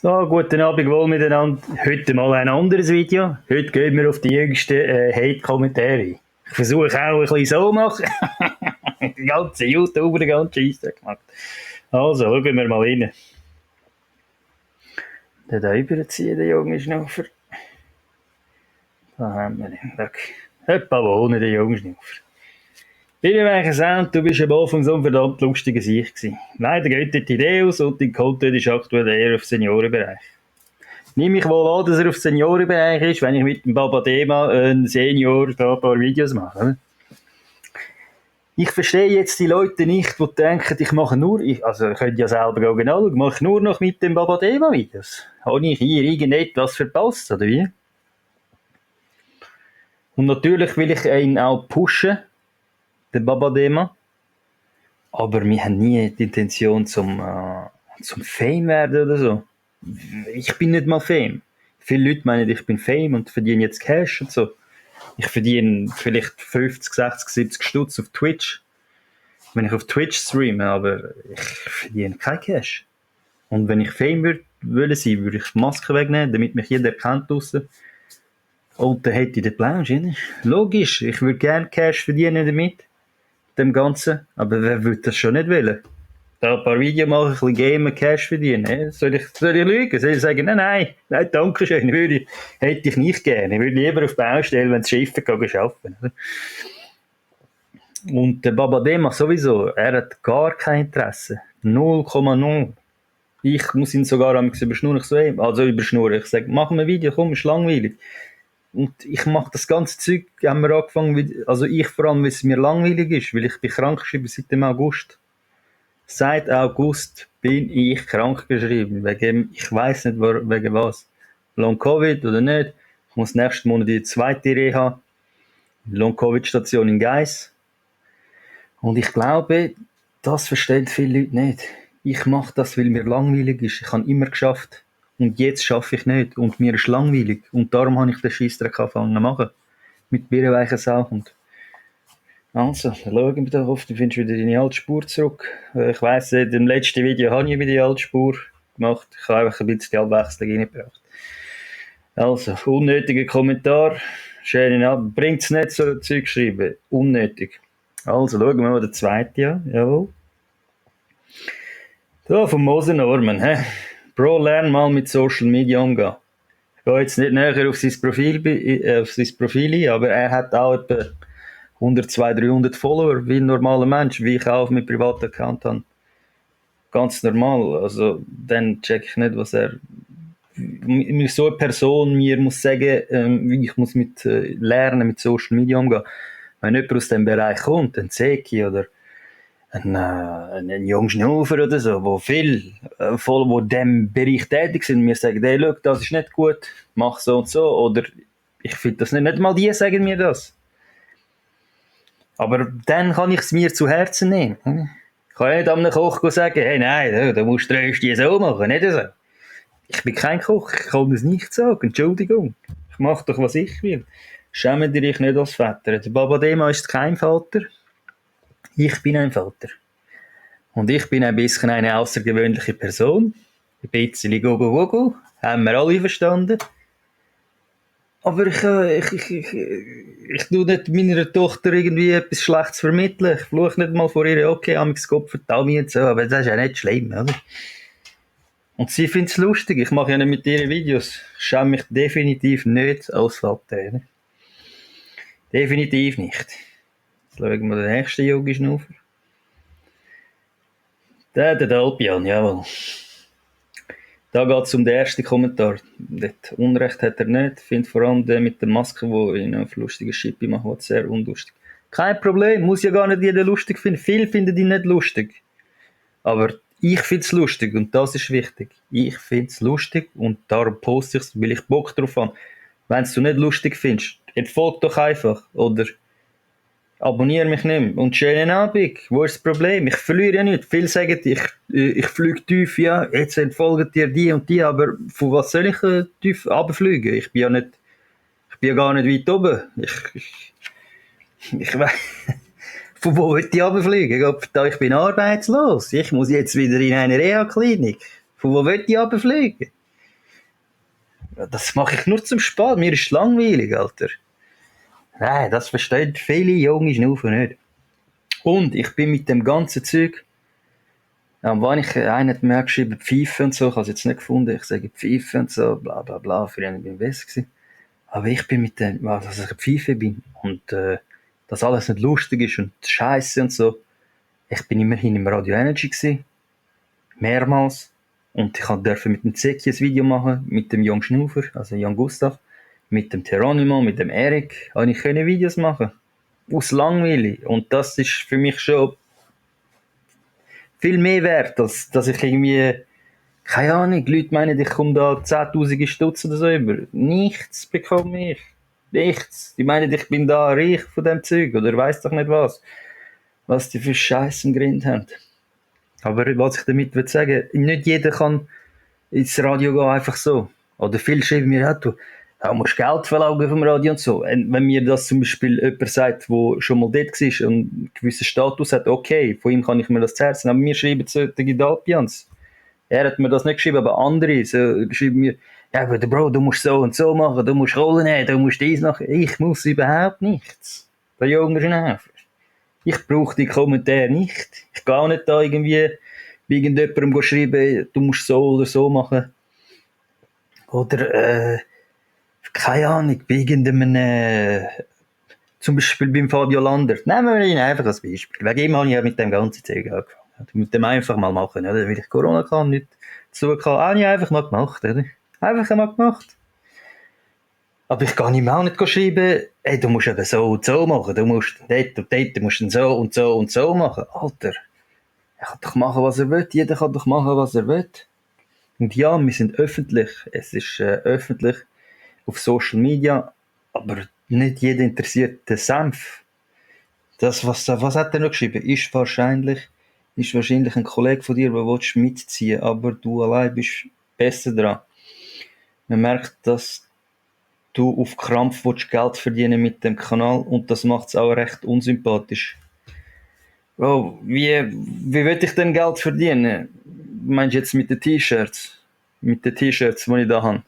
So, guten Abend wohl miteinander. Heute mal ein anderes Video. Heute gehen wir auf die jüngsten Hate-Kommentare. Ich versuche auch ein bisschen so zu machen. Die ganze YouTuber, den ganzen Scheissdreck gemacht. Also, schauen wir mal rein. Den da überziehen, der junge Schnaufer. Da haben wir ihn. Etwa wohnen, der junge Schnaufer. Wie du eigentlich Sound, du bist am Anfang so ein verdammt lustiger Sieg gewesen. Leider geht dir die Idee aus und dein Content ist aktuell eher auf Seniorenbereich. Nehme ich wohl an, dass er auf Seniorenbereich ist, wenn ich mit dem Babadema ein Senior da ein paar Videos mache. Oder? Ich verstehe jetzt die Leute nicht, die denken, ich mache nur, also ihr könnt ja selber gehen anschauen, ich mache nur noch mit dem Babadema Videos. Habe ich hier irgendetwas verpasst, oder wie? Und natürlich will ich ihn auch pushen, den Babadema. Aber wir haben nie die Intention zum Fame werden oder so. Ich bin nicht mal Fame. Viele Leute meinen, ich bin Fame und verdiene jetzt Cash und so. Ich verdiene vielleicht 50, 60, 70 Stutz auf Twitch. Wenn ich auf Twitch streame, aber ich verdiene kein Cash. Und wenn ich Fame würde sein, würde ich die Maske wegnehmen, damit mich jeder erkennt draussen. Und dann hätte ich den Plausch. Logisch, ich würde gerne Cash verdienen damit. Dem Ganzen. Aber wer würde das schon nicht wollen? Da ein paar Videos machen, ein bisschen gamen, Cash verdienen. Soll ich lügen? Soll ich sagen, nein, danke schön, hätte ich nicht gerne. Ich würde lieber auf die Baustelle, wenn es Schiffe arbeiten. Und der Babadema sowieso, er hat gar kein Interesse. 0,0. Ich muss ihn sogar überschnurren. Ich sage, mach mir ein Video, komm, ist langweilig. Und ich mache das ganze Zeug, haben wir angefangen, also ich vor allem, weil es mir langweilig ist, weil ich bin krankgeschrieben seit dem August. Seit August bin ich krankgeschrieben, ich weiss nicht wegen was. Long-Covid oder nicht. Ich muss nächsten Monat die zweite Reha. Long-Covid-Station in Geiss. Und ich glaube, das verstehen viele Leute nicht. Ich mache das, weil mir langweilig ist. Ich habe immer geschafft. Und jetzt schaffe ich nicht. Und mir ist langweilig. Und darum habe ich den Scheissdreck angefangen zu machen. Mit birrenweichen Sauhund. Also, dann schauen wir da auf. Du findest wieder deine alte Spur zurück. Ich weiss, im letzten Video habe ich wieder die alte Spur gemacht. Ich habe einfach ein bisschen die Abwechslung reingebracht. Also, unnötiger Kommentar. Schön ab. Bringt es nicht, so Zeug schreiben. Unnötig. Also, schauen wir mal den zweiten an. Jawohl. Da, vom Moser-Norman. Bro, lern mal mit Social Media umgehen. Ich gehe jetzt nicht näher auf sein Profil ein, aber er hat auch etwa 100, 200, 300 Follower, wie ein normaler Mensch, wie ich auch mit privaten Account habe. Ganz normal. Also, dann check ich nicht, was er... So eine Person mir muss sagen, wie ich muss lernen, mit Social Media umgehen. Wenn jemand aus diesem Bereich kommt, ein Zeki oder ein junger Schnaufer oder so, wo viel wo in diesem Bereich tätig sind, mir sagen, hey, schau, das ist nicht gut, mach so und so, oder ich finde das nicht mal die sagen mir das. Aber dann kann ich es mir zu Herzen nehmen. Ich kann nicht einem Koch sagen, hey, nein, da musst du Rösti so machen, nicht so. Ich bin kein Koch, ich kann das nicht sagen, Entschuldigung. Ich mache doch, was ich will. Schäme dich nicht als Vater. Der Babadema ist kein Vater. Ich bin ein Vater. Und ich bin ein bisschen eine außergewöhnliche Person. Ein bisschen Gogo, haben wir alle verstanden. Aber ich tue nicht meiner Tochter irgendwie etwas Schlechtes vermitteln. Ich fluche nicht mal vor ihr, okay, amigs Gott vertau mir und so, aber das ist ja nicht schlimm, oder? Und sie findet es lustig, ich mache ja nicht mit ihren Videos. Ich schäme mich definitiv nicht als Vater. Ne? Definitiv nicht. Jetzt schauen wir den nächsten Yogi-Schnaufer. Der Dalpian, jawohl. Da geht es um den ersten Kommentar. Dort Unrecht hat er nicht. Ich finde vor allem den mit der Maske, die ihn auf lustige Schippi macht, sehr unlustig. Kein Problem, muss ja gar nicht jeder lustig finden. Viele finden ihn nicht lustig. Aber ich finde es lustig und das ist wichtig. Ich finde es lustig und darum poste ich es, weil ich Bock drauf habe. Wenn du nicht lustig findest, entfolg doch einfach oder abonniere mich nicht. Und schönen Abend, wo ist das Problem? Ich verliere ja nicht. Viele sagen, ich fliege tief, ja, jetzt entfolgen dir die und die, aber von was soll ich tief runterfliegen? Ich bin ja gar nicht weit oben. Ich weiss, von wo will ich runterfliegen? Ich bin arbeitslos. Ich muss jetzt wieder in eine Reha-Klinik. Von wo will ich runterfliegen? Das mache ich nur zum Spaß. Mir ist langweilig, Alter. Nein, das verstehen viele junge Schnaufen nicht. Und ich bin mit dem ganzen Zeug, wann einer hat mir geschrieben, Pfeife und so, ich habe es jetzt nicht gefunden, ich sage Pfeife und so, bla bla bla, für ihn bin ich besser gewesen. Aber ich bin mit dem, dass ich eine Pfeife bin und dass alles nicht lustig ist und scheiße und so. Ich bin immerhin im Radio Energy gewesen, mehrmals. Und ich durfte mit dem Zeki ein Video machen, mit dem Jan Schnufer, also Jan Gustav, mit dem Teronimo, mit dem Erik, habe ich Videos machen. Aus langweilig. Und das ist für mich schon viel mehr wert, als dass ich irgendwie, keine Ahnung, die Leute meinen, ich komme da 10'000 Stutz oder so über. Nichts bekomme ich. Nichts. Die meinen, ich bin da reich von dem Zeug oder weiss doch nicht was die für Scheiß im Grind haben. Aber was ich damit will sagen, nicht jeder kann ins Radio gehen, einfach so. Oder viele schreiben mir, du musst Geld verlangen vom Radio und so. Und wenn mir das zum Beispiel jemand sagt, der schon mal dort war und einen gewissen Status hat, okay, von ihm kann ich mir das zu Herzen. Aber mir schreiben solche Dalpians. Er hat mir das nicht geschrieben, aber andere schreiben mir, ja, aber Bro, du musst so und so machen, du musst Rollen nehmen, du musst dies machen. Ich muss überhaupt nichts. Der Junge ist nervig. Ich brauche die Kommentare nicht. Ich gehe auch nicht da irgendwie bei irgendjemandem schreiben, du musst so oder so machen. Oder, keine Ahnung, bei irgendeinem, zum Beispiel beim Fabio Lander. Nehmen wir ihn einfach als Beispiel. Wegen ihm habe ich ja mit dem ganzen Zeug angefangen. Mit dem einfach mal machen, oder? Weil ich Corona kann, nicht zu kann, habe ich einfach mal gemacht, oder? Einfach mal gemacht. Aber ich kann ihm auch nicht schreiben, hey, du musst eben so und so machen, du musst dort und dort, du musst dann so und so und so machen. Alter, er kann doch machen, was er will, jeder kann doch machen, was er will. Und ja, wir sind öffentlich, es ist öffentlich auf Social Media, aber nicht jeder interessiert den Senf. Das, was hat er noch geschrieben? Ist wahrscheinlich ein Kollege von dir, der mitziehen will, aber du allein bist besser dran. Man merkt, dass du auf Krampf Geld verdienen mit dem Kanal und das macht es auch recht unsympathisch. Bro, wie will ich denn Geld verdienen? Meinst du jetzt mit den T-Shirts? Mit den T-Shirts, die ich da habe?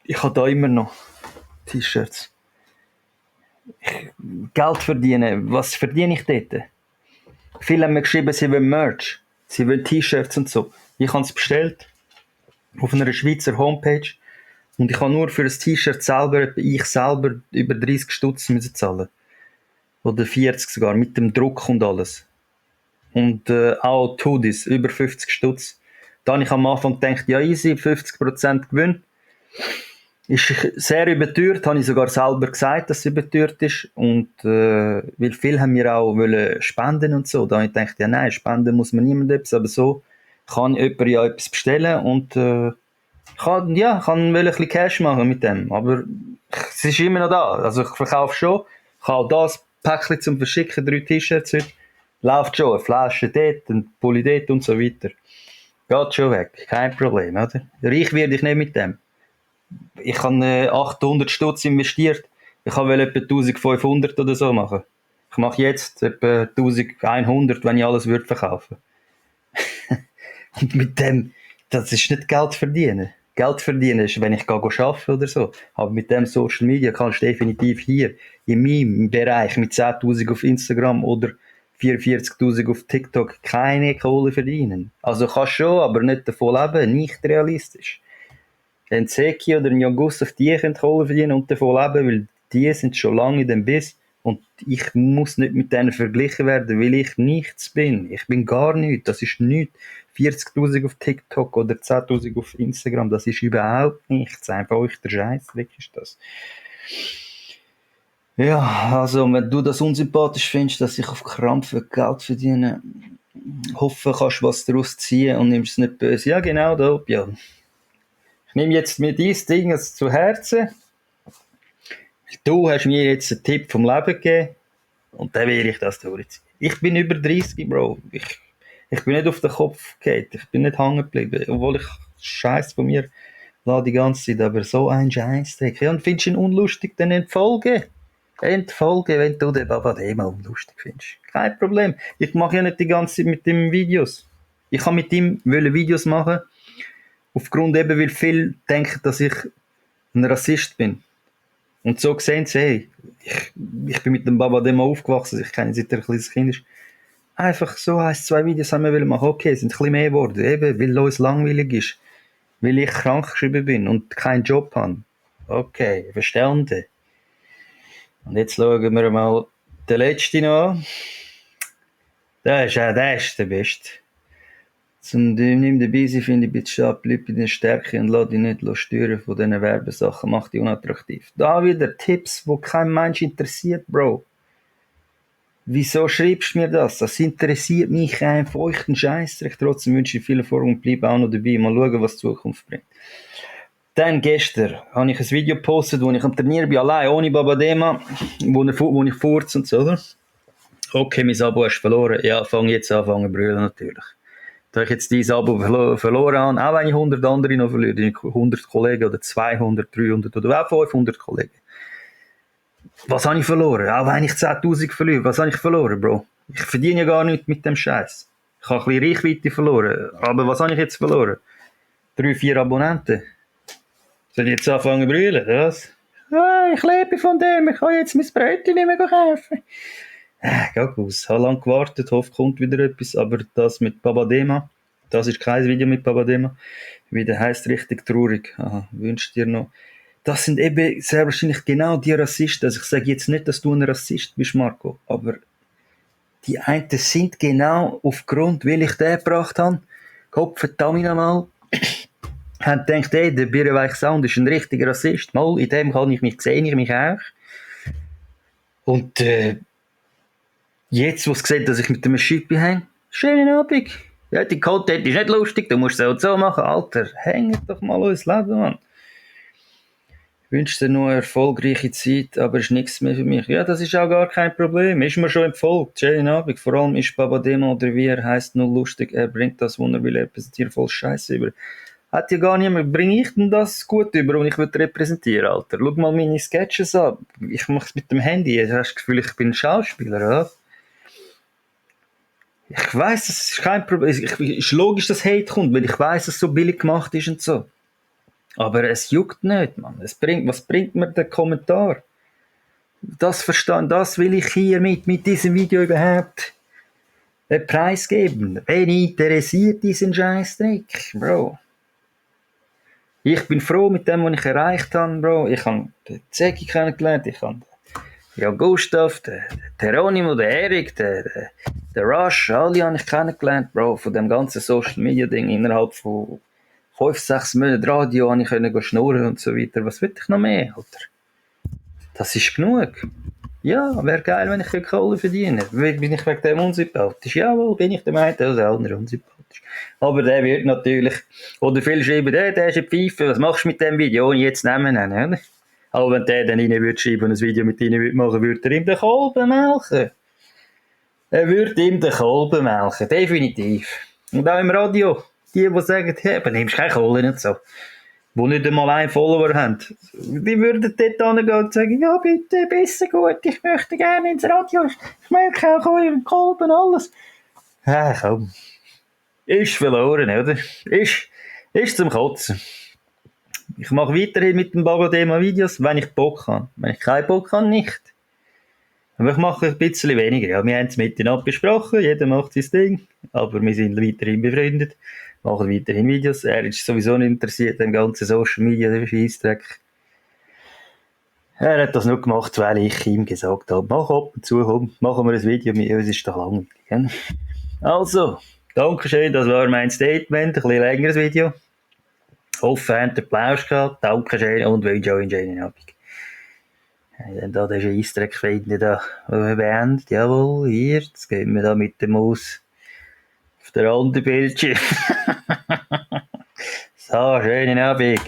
Ich habe da immer noch T-Shirts. Geld verdienen, was verdiene ich dort? Viele haben mir geschrieben, sie wollen Merch, sie wollen T-Shirts und so. Ich habe es bestellt auf einer Schweizer Homepage und ich habe nur für das T-Shirt selber über 30 Stutz müssen zahlen. Oder 40 sogar, mit dem Druck und alles. Und auch Hoodies, über 50 Stutz. Da habe ich am Anfang gedacht, ja easy, 50% Gewinn. Ist sehr überteuert, habe ich sogar selber gesagt, dass es überteuert ist. Und weil viele haben mir auch wollen spenden und so. Da habe ich gedacht, ja nein, spenden muss man niemandem etwas, aber so kann jemand ja etwas bestellen und kann ein bisschen Cash machen mit dem. Aber es ist immer noch da. Also ich verkaufe schon. Ich habe auch das Päckchen zum Verschicken, 3 T-Shirts heute. Läuft schon, eine Flasche dort, ein Pulli dort und so weiter. Geht schon weg, kein Problem, oder? Reich werde ich nicht mit dem. Ich habe 800 Stutz investiert. Ich wollte etwa 1500 oder so machen. Ich mache jetzt etwa 1100, wenn ich alles würde verkaufen. Und mit dem, das ist nicht Geld verdienen. Geld verdienen ist, wenn ich arbeite oder so. Aber mit dem Social Media kannst du definitiv hier in meinem Bereich mit 10'000 auf Instagram oder 44'000 auf TikTok keine Kohle verdienen. Also kannst schon, aber nicht davon leben. Nicht realistisch. Ein Zeki oder ein Jan Gustav, die können Kohle verdienen und davon leben, weil die sind schon lange in dem Biss und ich muss nicht mit denen verglichen werden, weil ich nichts bin. Ich bin gar nichts, das ist nichts. 40'000 auf TikTok oder 10'000 auf Instagram, das ist überhaupt nichts. Einfach euch der Scheiß weg ist das. Ja, also wenn du das unsympathisch findest, dass ich auf Krampf Geld verdiene, hoffe, kannst du was daraus ziehen und nimmst es nicht böse. Ja, genau, da, ja. Ich nehme jetzt mir dieses Ding zu Herzen. Du hast mir jetzt einen Tipp vom Leben gegeben und dann werde ich das durchziehen. Ich bin über 30, Bro. Ich bin nicht auf den Kopf gefallen. Ich bin nicht hängen geblieben. Obwohl ich Scheiß von mir lade die ganze Zeit. Aber so ein Scheißdreck. Ja, und findest du ihn unlustig, dann entfolge. Entfolge, wenn du den Babadema unlustig findest. Kein Problem. Ich mache ja nicht die ganze Zeit mit ihm Videos. Ich kann mit ihm Videos machen Aufgrund eben, weil viele denken, dass ich ein Rassist bin. Und so sehen sie, hey, ich bin mit dem Baba Dema aufgewachsen, ich kenne ihn seit er ein kleines Kind ist. Einfach so 2 Videos haben wir machen. Okay, es sind ein bisschen mehr geworden, eben, weil uns langweilig ist. Weil ich krankgeschrieben bin und keinen Job habe. Okay, verstanden. Und jetzt schauen wir mal den letzten noch an. Der ist der Beste. Zum nicht dabei sein, finde ich ein bisschen schade, bleib bei deiner Stärke und lass dich nicht stören von diesen Werbesachen, mach dich unattraktiv. Da wieder Tipps, die kein Mensch interessiert, Bro. Wieso schreibst du mir das? Das interessiert mich einfach euch einen Scheissdreck. Trotzdem wünsche ich viel Erfolg und bleibe auch noch dabei. Mal schauen, was die Zukunft bringt. Dann gestern habe ich ein Video gepostet, wo ich am Trainieren bin, allein, ohne Baba Dema, wo ich furze und so, oder? Okay, mein Abo hast du verloren. Ja, fange jetzt an zu brüllen natürlich. Da ich jetzt dieses Abo verloren habe, auch wenn ich 100 andere noch verliere, 100 Kollegen oder 200, 300 oder auch 500 Kollegen. Was habe ich verloren? Auch wenn ich 10'000 verliere, was habe ich verloren, Bro? Ich verdiene ja gar nichts mit dem Scheiß. Ich habe ein bisschen Reichweite verloren. Aber was habe ich jetzt verloren? 3, 4 Abonnenten. Soll ich jetzt anfangen zu brüllen, was? Ah, ich lebe von dem, ich kann jetzt mein Brötchen nicht mehr kaufen. Geh aus. Ich habe lange gewartet, hoffe, kommt wieder etwas. Aber das mit Baba Dema, das ist kein Video mit Baba Dema. Wie der heisst, richtig traurig. Aha, wünsch dir noch. Das sind eben sehr wahrscheinlich genau die Rassisten. Also ich sage jetzt nicht, dass du ein Rassist bist, Marco, aber die einen sind genau aufgrund, weil ich den gebracht habe, Kopf verdammt nochmal, haben gedacht, hey, der Birrenweich Sound ist ein richtiger Rassist. Mal, in dem kann ich mich, sehe ich mich auch. Und jetzt, wo es sieht, dass ich mit dem Schippi hänge, schönen Abend. Ja, die Content ist nicht lustig, du musst es auch so machen. Alter, hängt doch mal uns Leben, Mann. Ich wünsche dir noch eine erfolgreiche Zeit, aber ist nichts mehr für mich. Ja, das ist auch gar kein Problem. Ist mir schon empfolgt. Schönen Abend. Vor allem ist Baba Dema oder wie er heisst nur lustig. Er bringt das, was er will repräsentieren, voll Scheiße über. Hat ja gar niemand. Bringe ich denn das gut über und ich will repräsentieren, Alter? Schau mal meine Sketches an. Ich mache es mit dem Handy. Du hast das Gefühl, ich bin ein Schauspieler, oder? Ich weiss, das ist kein Problem. Es ist logisch, dass Hate kommt, weil ich weiss, dass es so billig gemacht ist und so. Aber es juckt nicht, Mann. Was bringt mir der Kommentar? Das will ich hier mit diesem Video überhaupt preisgeben. Wen interessiert diesen Scheißdreck, Bro? Ich bin froh mit dem, was ich erreicht habe, Bro. Ich habe den Zeki kennengelernt, ich habe den Gustav, den Teronimo, den Erik, den Rush, alle habe ich kennengelernt, Bro. Von dem ganzen Social Media Ding innerhalb von 5, 6 Monate Radio habe ich können schnurren und so weiter. Was will ich noch mehr, Alter? Das ist genug. Ja, wäre geil, wenn ich Kohle verdiene. Bin ich wegen dem unsympathisch? Jawohl, bin ich der Meinung, dass der andere unsympathisch. Aber der wird natürlich, oder viele schreiben, der ist ein Pfeife, was machst du mit dem Video, ohne jetzt Namen nennen, oder? Aber wenn der dann rein würde schreiben und ein Video mit ihnen würde machen, würde er ihm den Kolben melken. Er würde ihm den Kolben melken, definitiv. Und auch im Radio. Die sagen, hey, aber nimmst keine Kohle nicht so. Die nicht einmal einen Follower haben. Die würden dort hingehen und sagen, ja bitte, besser gut, ich möchte gerne ins Radio, ich merke auch euren Kolben, alles. Ja, komm. Ist verloren, oder? Ist zum Kotzen. Ich mache weiterhin mit dem Baba Dema Videos, wenn ich Bock habe. Wenn ich keinen Bock habe, nicht. Aber ich mache ein bisschen weniger. Ja, wir haben es miteinander besprochen, jeder macht sein Ding, aber wir sind weiterhin befreundet, machen weiterhin Videos. Er ist sowieso nicht interessiert am ganzen Social Media, der Scheissdreck. Er hat das nur gemacht, weil ich ihm gesagt habe, mach ab und zu, komm, machen wir ein Video, uns ist doch langweilig. Gell? Also, Dankeschön, das war mein Statement, ein bisschen längeres Video. Hoffe, ihr habt Applaus gehabt, Dankeschön und wünsche euch einen schönen Abend. Dann da den Scheissdreck finden da beendet. Jawohl, hier, jetzt gehen wir da mit der Maus auf der anderen Bildschirm. So, schönen Abend.